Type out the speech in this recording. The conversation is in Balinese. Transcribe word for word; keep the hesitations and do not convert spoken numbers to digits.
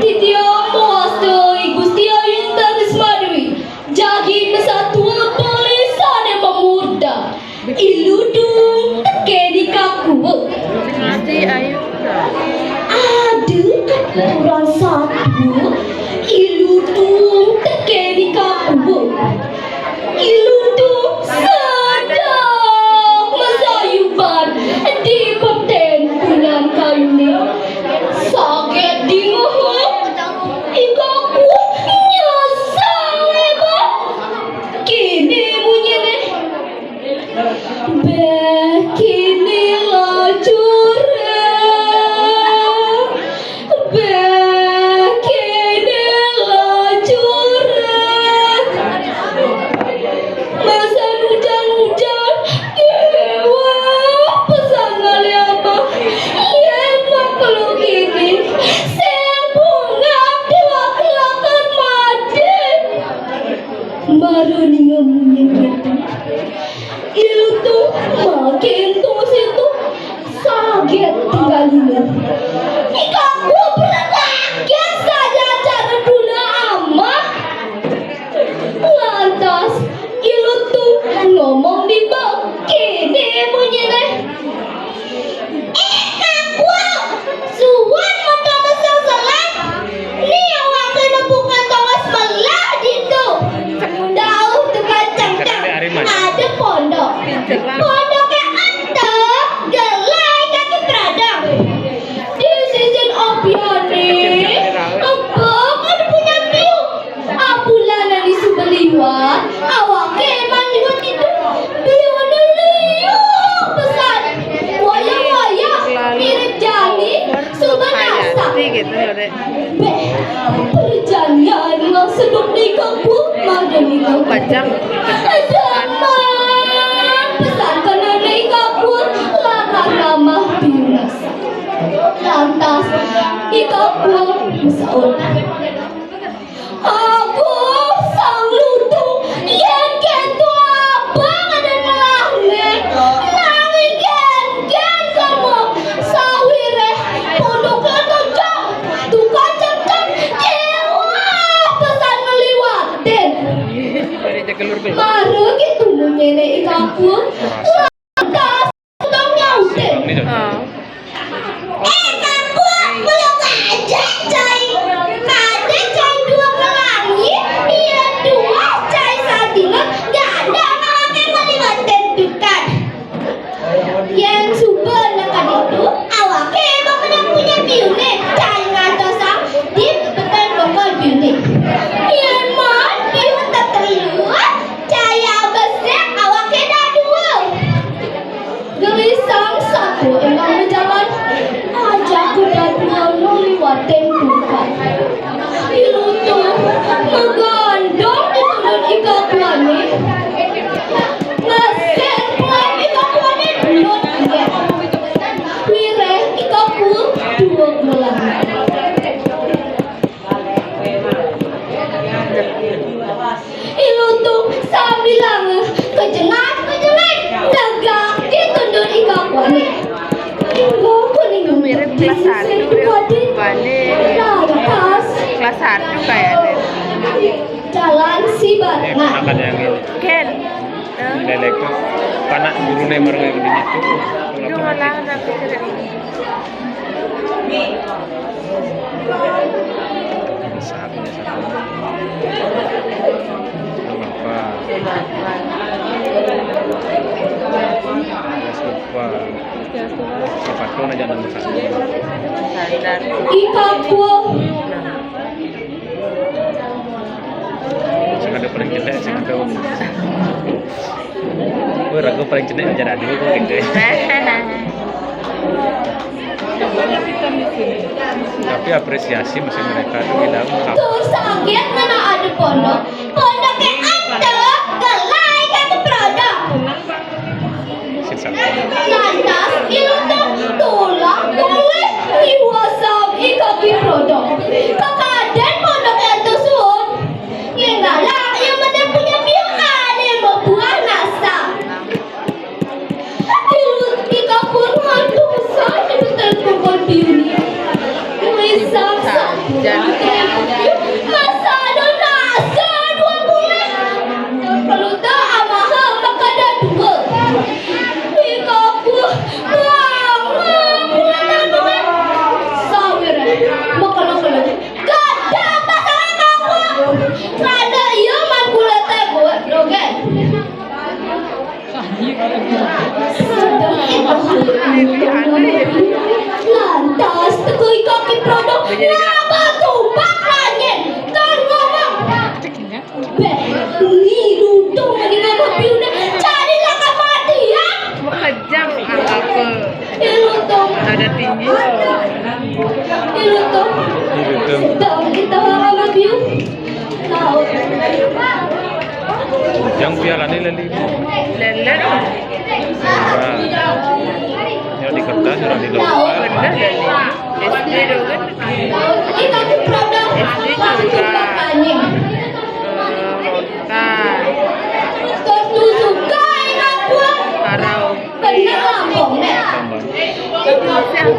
Titiang mawasta I Gusti Ayu Tanis Madwi, jagi masatua polih sané mamurda. Ilutung tekén I Kakua. Gusti Ayu. Ada katuturan satua, ilutung tekén I Kakua. Ilutung sedek masayuban di petén punyan kayuné. Saget dingehé, I Kakua nyesel hébat. Kéné munyiné. Béh kéné lacuré, béh kéné lacuré. Masa ujan-ujan, kéweh pesan ngalih abah. Yén makelo kéné, sing bungah déwa kelakan mati. Mara ningeh munyin kéto, Ilutung makin tusitu, saget tinggalina. I Kakua berkaget saja cara dula amah. Lantas, Ilutung ngomong di ba, kéné munyiné. Eh, Kakua, suud mata mesel-selan. Ni awak kena buka tongos melah ditu. Dauh tukang cangcang. Ada pondok. Pondoké ento, gelai kaki peradang. Di sisin opiané, empuk ada punyan biu. Abulan adi suba liwat, awaké maan liwat ditu. Biuné liu pesan. Wayah-wayah mirib jani suba nasak. Béh, perjanjian ngan seduk di kebun, mangda di kebun. Pacang. Zaman pesan kena di kebun, lakar nambah biu nasak. Lantas, di kebun masaut. Aguh Sang Lutung, yén kéto abang ada ngelahné, nanging gén-gén kema sawiréh pondoké ento jauh, tukang cangcang, kéweh pesan ngeliwatin. Mara kéto munyiné I Kakua, lantas Tong nyautin. Ah. Eh, Kakua, mula kadén cai. Kadén cai dua kelangi, ia dua cai sadina, ganda awaké maliwatin tukad. Yén suba neked ditu, awaké ba menang punyan biuné, cai ngantosang di petén bokol biuné. Yén maan biu teteluh, cai abesik awaké dadua. Gelisang satua énggal majalan, ajaka dadua nuliwatin tukad. Ilutung magandong di tundun I Kakuané. Ngesik pulang I Kakuané belut. Wiréh I Kakua dua pulang. Ilutung sambilanga kajengat-kajengat negak di tundun I Kakuané. Hingga kuning mirip kelas satu, Rio. Balik. Lantas. Kelas satu kayaknya. Jalan si Batman. Ponakan yang ini. Ken. Ini lektor. Anak guruné marga yang di situ. Aduh, malah ada pikiran. Satu, satu. Apa? Satu. Satu. Sepatu aja nomor satu. Sadar. Ih, Kakua. Sing ada paling jelek, sing ada. Wah, ragu paling jelek aja dah dulu gitu. Tapi apresiasi masih mereka tuh bilang. Tuh, saget mana ada pondok. Pondoké ento, gelai kaki peradang. Lantas, Ilutung tulak mulih ngiwasang I Kaki Peradang. Kakadén pondoké ento suud. Ngénggalang ia meda punyan biu ané mabuah nasak. Ilutung I Kakua ngantosang di petén bokol biuné. Gelisang satua Masa ada nasa dua bulan. Kalau tak, amaha maka ada dua. Ika aku, bang, bang, bulan tak bulan. Sawir, maka lo kalau. Kada pasangan aku. Kada iya man kulit teh buat, oke. Lantas, tekui kaki produk, laba tumpak langit, kan ngomong. Beh, ni lutung lagi ngomong piune, jadi lakar mati, ya? Kejam, apa? Ilutung. Ada tinggi. Ilutung. Sedang kita orang Madiun. Laut. Yang piala ni lali. Lala. Nah. Yang di kertas, orang di laut. Benar lali. S D dong kan. Kita tu produk. S D juga. Kota. Terus suka enak buat. Harau. Benar lah, Bong, eh. Ilutung.